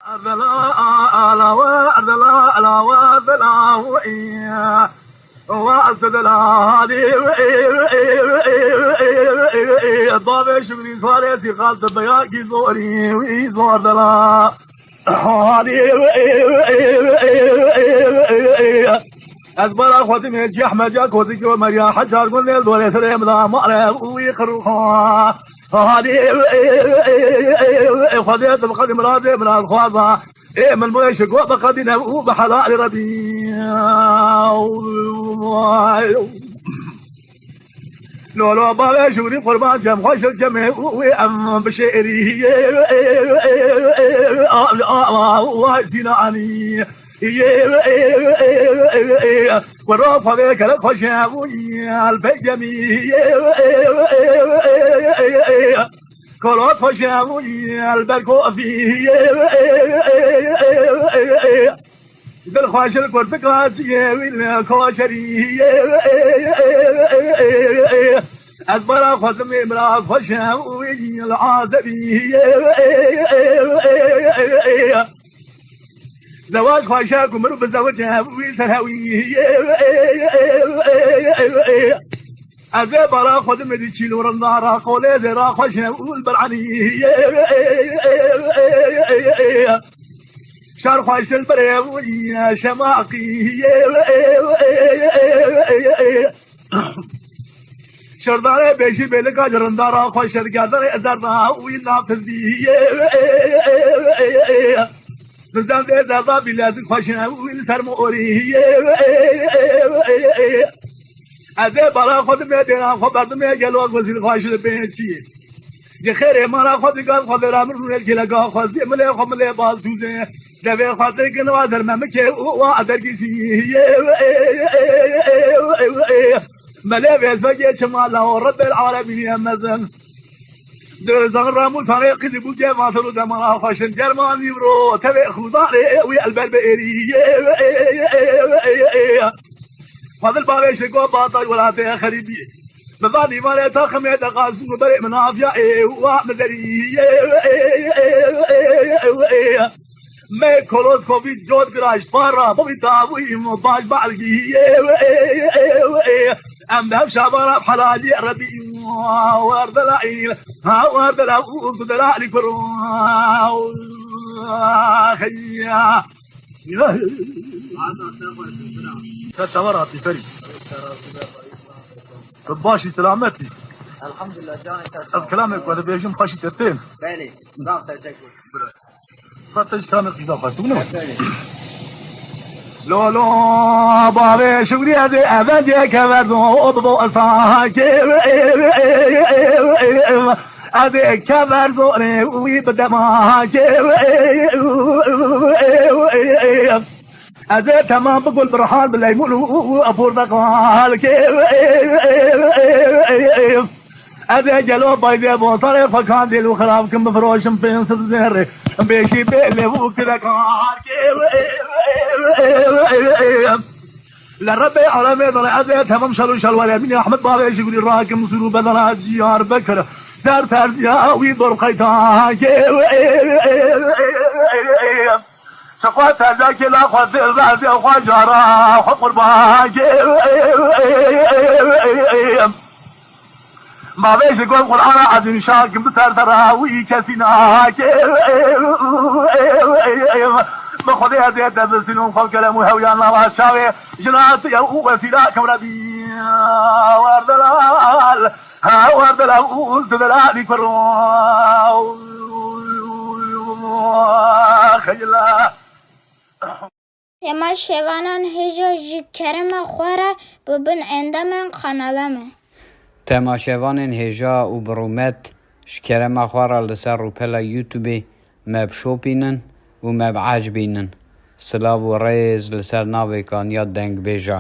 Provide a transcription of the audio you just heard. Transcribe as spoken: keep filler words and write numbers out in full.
Erdela, ala, we, erdela, ala, we, erdela, we, iya. We, erdela, hadi, we, bavê Şukrî Farê sîqal te beya kî zorî, wî zor dela. Hadi, we, ez bara Xwedimê Cî Ehmed ya Kozikî Omer ya Hecar Gundê dorê serê min da mare û wî qirûxa. Xwedê, Xwedê tu bi qedî miradê min ez xwaza. Ê min bo şiko bi qedî ne û bi helalî Rebî. Lolo bavê jûrî qurban cem xweş cemê û wê em bi şêrî. Dîna anî. Kuro xwedê kele xweş e û el pey demî. Kolo xweş e û el ber kofî. Dil xweş li kurtika çiyê wî li koşerî. Ez bara xwedimê mira xweş e û wî li azebî. Zewac xweşe ku mirov bizewice wî ser hewî. Ez ê bara xwedimê di çîl û rindara qolê zêra xweşe û li ber enî. Şer xweş li berê wî şemaqî. Şerdarê bêjî bêlika ji rindara xweş li gerdanê zerda wî nafizî. Bizden dê zerda bîle zî xweş e wî li ser morî. Ez ê bara xwe dimê dêra xwe berdimê gelo gozî xweş li pêçî. Di xêrê mala xwe di gaz xwe dêra min rûnê kêleka xwe zî milê xwe milê bal sûzê. Devê xwe tirkin wa dermemikê û wa dergîsî. Melê vêzvegê çima la o Rebbel alemîn ye mezin. Di zan ramû tanê qîzî bû gê vatir û demana xweşin german nîvro tevê xudarê wî elber bi êrî. Fadil bavê şiko bataj welatê xerîbî. Bi van nîvanê taximê de qazin û berê min afiya ê wa min derî. Me koloskopî cot giraj para bavî tavûyî min baş balgî. Em bi hev şabara helalî Rebî. Werdela îl ha werdela û delali kuro. Xeyya. Te çawa ratî ferî? Tu başî selametî? Elhamdulillah, canê te sağ ol. Ez kilamê ku dibêjim xweşî te tên. Belê, zaf teşekkür. Xatir ji kilamê qîza xwe tu ne? Belê. Lolo bavê Şukrî ez ê evendê keverdo bibo esakê. Ez ê kever zorê wî bi demakê. Ez ê temam bi gul bi rihal bi leymûn û, û, û porteqalkê. Ez ê gelo baydê botarê xwe kandîl û xirab kim bifiroşim pênc sed zêrê. Bêjî bê lêv û kirekarkê. Li Rebbê alemê dere ez ê temam şel û şelwere mînê Ehmed bavê Şukrî rakim Sûr û bedena Diyarbekir. Ser terziya wî dor qeytakê. Çiqwa terzakê la xwe dil razê xwe jara xwe qurbankê. Bavê ji gom Qur'ana ezîm şakim bi ser tera wî kesî nake. Bi Xwedê ez ê te bisînim xwe kerem û hewya nava çavê jina tu ye û wesîla kewrebî. Werdelal, ha werdelal û tu delalî kuro. Xeyla. Temaşevanan hêja ji kerema xwe re bibin endamên kanala me. Temaşevanên hêja û bi rûmet ji kerema xwe re li ser rûpela YouTubeê me bişopînin û me biecibînin. Silav û rêz li ser navê kaniya dengbêja.